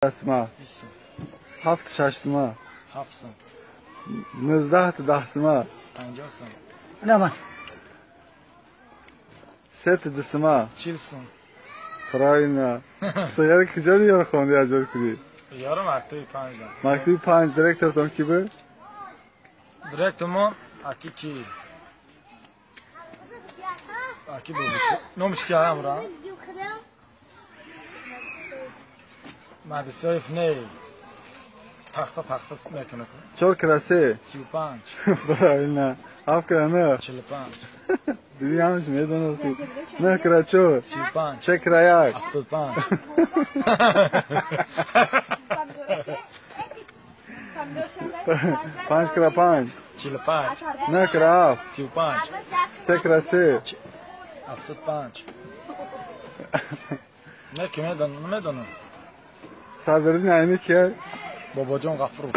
Сима. 20 сум. Ҳафт шашсима. 7 сум. 19 даҳсима. 50 сум. Намаз. Сет дусима. 40 сум. Правильно. Сигари куҷо ёр хонди, аз ёд кунӣ? Ёро мактаби панҷ. Мактаби панҷ директортон ки буд? Директор аки ки? Аки бобиш. Номиш ки амра? Мадисоев не. Тахта тахта мекунад. Чор кра се. 35. Правильно. Ҳафт кра нӯҳ. 45. Диди, ҳамаш медонасти. Нӯҳ кра чор. 35. Се кра як. 75. Панҷ кра панҷ. 45. Нӯҳ кра ҳафт. 35. Се кра се. 75. Не, ки медонам, намедонам. Садриддин Айнӣ кия? Бобоҷон Ғафуров.